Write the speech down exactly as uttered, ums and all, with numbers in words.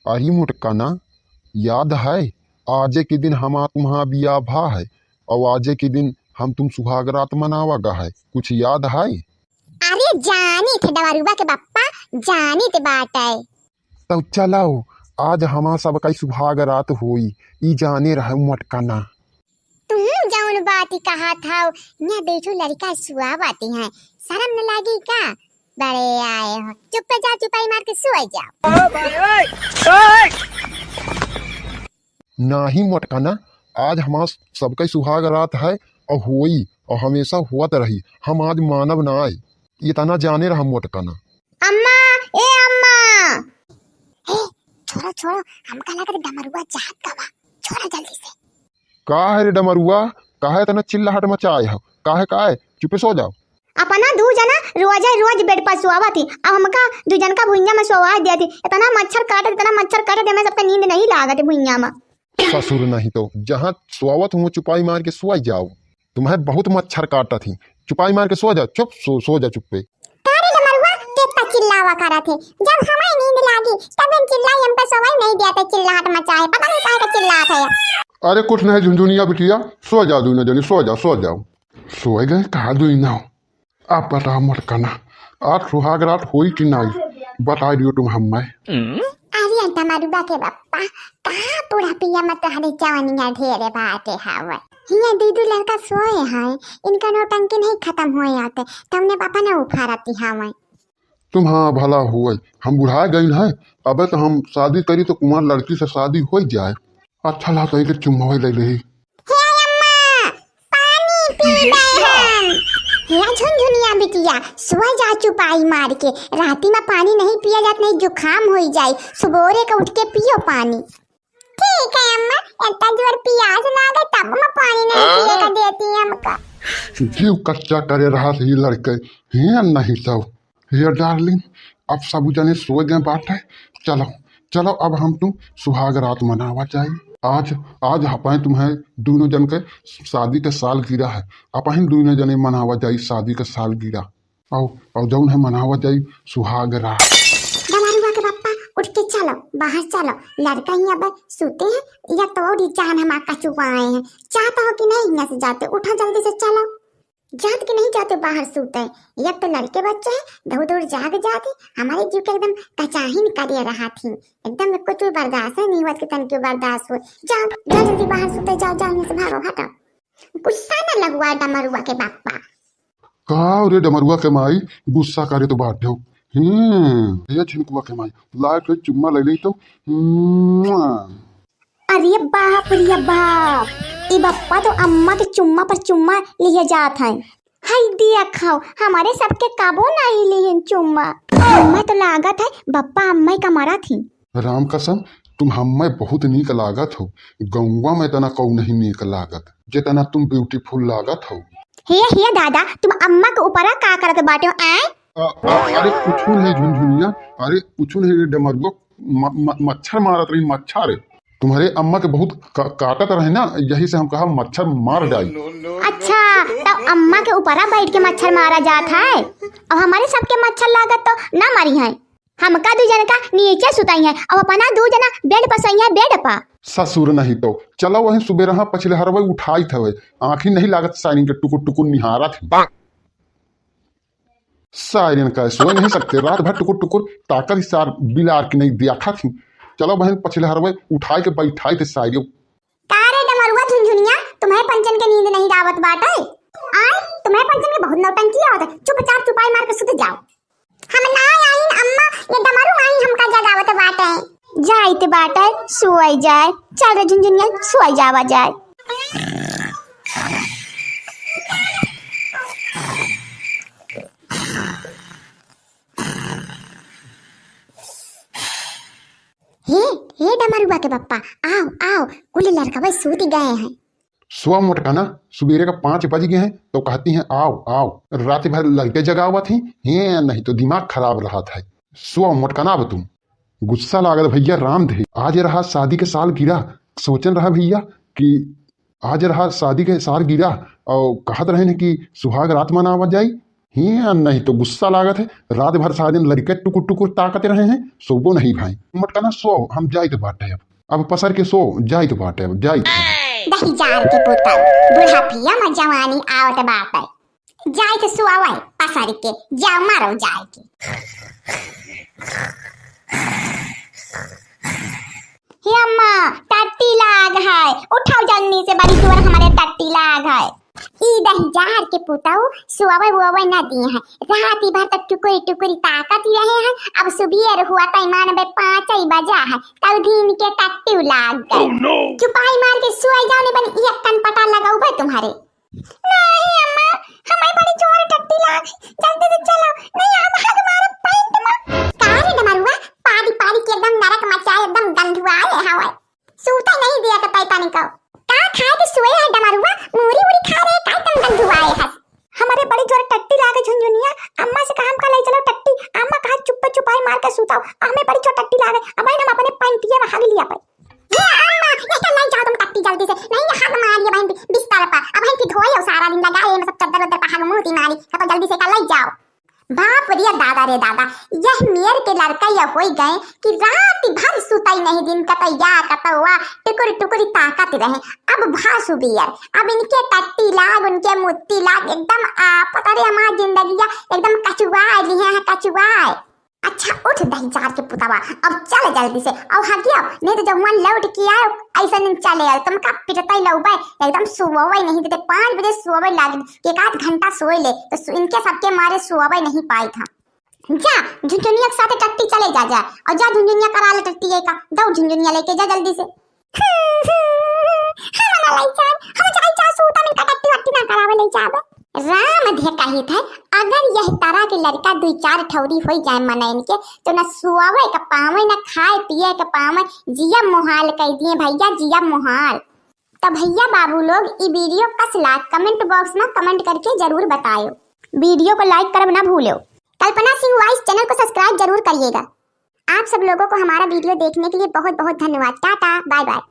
अरे मोटकना, याद है, आजे के दिन हमार तुम्हार बियाह भा है, और आजे के दिन हम तुम सुहाग रात मनावा गा है, कुछ याद है? अरे जानी थे डमरुआ के बप्पा, जानी थे बात है। तो चलो, आज हमार सबका सुहाग रात होई, ई जाने रहे मोटकना। तुम जौन बात ही कहा था, यहाँ बैठो लड़का सुआ बाती हैं, शर्म न लागी का? बड़े आए हो, चुप्पे जाओ, चुपाई मार के सोए जाओ। नाही मोटकना, आज हमार सबके सुहाग रात है और होई और हमेशा होत रही। हम आज मानब ना आए, इतना जाने रहा मोटकना। अम्मा, ए अम्मा। ए, छोड़ो, छोड़ो, हमका लगत डमरुआ जात का बा। छोड़ो जल्दी से। का है रे डमरुआ, काहे इतना चिल्लाहट मचाए हो? काहे, काहे? चुपे सो जाओ। अपना दू जना रोजे रोज बेड पर सोआवत ही, अब हमका दू जन का भुइयां में सोवा देती। इतना मच्छर काटत, इतना मच्छर काटत, हमें सबका नींद नहीं लागत भुइयां में। ससुर नहीं तो, जहाँ सोवत हूँ चुपाई मार के सोई जाओ। तुम्हें बहुत मच्छर काटत ही, चुपाई मार के सो जा, चुप, सो, सो जा चुप्पे। का रे डमरुआ, के इतना चिल्लावा करत है? जब हमें नींद लागी, तब इन चिल्लाई हम पे सोवई नहीं दिया, ते चिल्लाहट मचाए, पता नहीं काहे का चिल्लात है। अरे कुछ नहीं झुनझुनिया बिटिया, सो जा दूनो जनी, सो जा, सो जाओ। सोए गए कहा दूनो। अब बताओ मोटकना, आज सुहाग रात होई कि नाई? बताई दियो तुम हमें। अरे डमरुआ के बप्पा, कहाँ पूरा पिया मत तोहरे जवनिया ढेरे बाटे हवे। हियाँ दू दू लड़का सोए हैं, इनका नौटंकी नहीं खत्म होए आते, तमने पापा ने उफारती हवे। तुम हाँ भला हुए, हम बुढ़ा गइन है, अबे तो हम शादी करी तो कुमार लड़की से शादी हो जाए। अच्छा ला तो एक चुम्मा ले लेही। हे अम्मा, पानी पी गए हम। हे झुनझुनिया बिटिया, सोए जा चुपाई मार के। राती में पानी नहीं पिया जात, नहीं जुकाम होई जाई। सुबोरे का उठ के पियो पानी। ठीक है अम्मा, इतना जोर पियास लागे तब मैं पानी नहीं पिए का देती है हमका। जीव कच्चा करे रहा ही लड़के, हे नहीं तो। हे डार्लिंग, अब सब जने सो गए बाटे, चलो, चलो अब हम तुम सुहाग रात मनावा जाई। आज, आज हपाए तुम्हें दूनो जन के शादी के सालगिरह है, अब हम दूनो जने मनावा जाई शादी के सालगिरह। आओ, आओ, जौन है मनावा जाई सुहाग रात। डमरुआ के पप्पा, उठ के चलो, बाहर चलो, लड़का ही अब सूते हैं, या तो और ये जान हमार कचुआए हैं, चाहता हो कि नहीं यहाँ से जाते, उठो जल्दी से चलो। जात के नहीं जाते बाहर सूते, एक तो लड़के बच्चे हैं, दौड़ दौड़ जाग जाते, हमारे जीव के एकदम कचाहिन करिए रहा थी, एकदम कुछ भी बर्दाश्त है नहीं हुआ कि तन क्यों बर्दाश्त हो। जाओ, जाओ जल्दी बाहर सूते, जाओ, जाओ यहाँ से भागो, हटो। गुस्सा न लगवा डमरुआ के पप्पा। का रे डमरुआ के माई, गुस्सा करे तो बाटे हो। हम्म, ये झिनकुआ के माई, लाइट के चुम्मा ले ली तो, मुआ। अरे बाप रे बाप, ई बप्पा तो अम्मा के चुम्मा पर चुम्मा लिए जात हैं। हाय दिया खाओ, हमारे सबके काबो नहीं लिहिन चुम्मा। अम्मा तो लागत है बप्पा अम्मा का मरा थी। राम कसम, तुम हम्मे बहुत नीक लागत हो। गौवा में इतना कऊ नहीं नीक लागत, जितना तुम beautiful लागत हो। हे, हे दादा, तुम अम्मा के ऊपरा का करत बाटे हो, आय? अ, अ, अरे कुछ नहीं झुनझुनिया, अरे कुछ नहीं रे डमरुआ, म-, म-, मच्छर मारत रही, मच्छर। तुम्हारे अम्मा के बहुत का-, काटत रहे ना, यही से हम कहा मच्छर मार जाई। अच्छा, तब अम्मा के ऊपरा बैठ के मच्छर मारा जात है, अब हमारे सबके मच्छर लागत तो ना मरी है। हमका दू जन का नीचे सुताई है, अब अपना दू जना bed पर सोई है, bed पर। ससुर नहीं तो, चलो वहीं सुबेरहा पछिलहरवे उठाई थवे, आँखी नहीं लागत साइरिन के टुकुर टुकुर निहारत ही। साइरिन का सोए नहीं सकते, रात भर टुकुर टुकुर ताकत ही सार बिलार की नहीं दिया खात ही। चलो बहन पछिलहरवे उठाई के बैठाई थे साइरिन। का रे डमरुआ झुनझुनिया, तुम्हें पंचन के नींद नहीं आवत बाटे? आय, तुम्हें पंचन के बहुत नौटंकी आवत है। चुपचाप चुपाई मार के सुत जाओ। हम ना आइन अम्मा, ये डमरू आई हमका जगावत बाटे। जाइत बाटे, सोई जाए। चल रे झुनझुनिया, सोई जावा जाए। हे, हे डमरुआ के पप्पा, आओ, आओ, कुल लड़कवे सूत गए हैं। सुआ मोटकना, सुबेरे का पाँच बज गए हैं, तो कहती हैं, "आओ, आओ।" रात भर लड़के जगावत ही, हे, नहीं तो दिमाग खराब रहत है। सुआ मोटकना, अब तुम गुस्सा लागत भैया, राम धे। आज रहा शादी के सालगिरह, सोचन रहा भैया कि आज रहा शादी के सालगिरह, और कहत रहे न कि सुहाग रात मनावा जाई, हियाँ नहीं तो गुस्सा लागत है, रात भर सारा दिन लड़के टुकुर टुकुर ताकत रहे हैं, सोबो नहीं भाई। मत कहना सो, हम जाइत बाटे अब, अब पसर के सो, जाइत बाटे अब, जाइत है। दही जार के पुतौ, बुढ़ापिया में जवानी आवत बाटे, जाइत सुआवै पसर के, जाओ मारो जाए के। हे अम्मा, टट्टी लाग है, उठाओ जल्दी से, बड़ी जोर हमरे टट्टी लाग है। ई दही जार के पुतौ, सुआवै उआवै ना दिए हैं, रात भर तक टुकुरी टुकुरी ताकत ही रहे हैं। अब सुबेर हुआ त मान बे पाँच ही बजा है, तब दिन के टट्टी लाग गए। Oh no! चुपाई मार के सुआई जाओ, नहीं बन एक कनपटा लगौबे तुम्हारे। नहीं अम्मा, हमें बड़ी जोर टट्टी लाग, जल्दी से चलो, नहीं हम हग मारब पैंट में। का रे डमरुआ, पादी पादी के एकदम नरक मचाए, एकदम गंधुआए हवे। सूते नहीं दिया तो पैतानी को। का खाए के सोए है डमरुआ, मूरी उरी खा रहे, का एकदम गंधुआए हस। हमारे बड़ी जोर टट्टी लागे झुनझुनिया, अम्मा से कहा हमका ले चलो टट्टी, अम्मा कहा चुप्पे चुपाई मार के सूताओ, हमें बड़ी जोर टट्टी लागे, अब हम अपने पैंटिया में हग लिया पाई। ए अम्मा, ये तो ले जाओ तुम टट्टी जल्दी से। नहीं, ये हग मारी है बहन बि-, बिस्तर पर। अब हम फिर धोए और सारा दिन लगा ये, मतलब, चद्दर वद्दर पर हग मूती मारी। तो जल्दी से का ले जाओ। बाप रे दादा रे दादा, यह मेर के लड़का यह होई गए कि रात भर सुताई नहीं, दिन कतैया कतौआ टुकुर टुकुर ताकत रहे। अब भा सुबेर, अब इनके टट्टी लाग, उनके मुत्ती लाग, एकदम आपत। अरे हमार जिंदगिया एकदम कचुआ लिहे हैं, कचुआ। अच्छा उठ दही जार के पुतवा, अब चल जल्दी से, और हगिया, नहीं तो जब मन लौट के आयो, ऐसे नहीं चले आयो, तुमका पिटतै लौबे, एकदम सोवै नहीं देते, पाँच बजे सोवै लाग, एक आध घंटा सोए ले, तो सु-, इनके सबके मारे सोवै नहीं पाई था। जा, झुनझुनिया के साथे टट्टी चले जा, जा, और जा झुनझुनिया करा ले टट्टी का, दौड़ झुनझुनिया लेके जा जल्दी से। हम ना लई जाब, हम जाई जा सूता, मिलका टट्टी वट्टी ना करावे लई जाब। राम धे कहित है, अगर यह तरह के लड़का दुई चार ठौरी होई जाए मनइन के, तो न सुआवे के पावे, न खाए पिए के पावे, जिया मोहाल कई दिए भैया, जिया मोहाल। तो भैया बाबू लोग, ई video कस लाग, comment box में comment करके जरूर बतायो। Video को like करब ना भूलो। कल्पना सिंह voice channel को subscribe जरूर करिएगा। आप सब लोगों को हमारा video देखने के लिए बहुत बहुत धन्यवाद। टाटा, bye bye।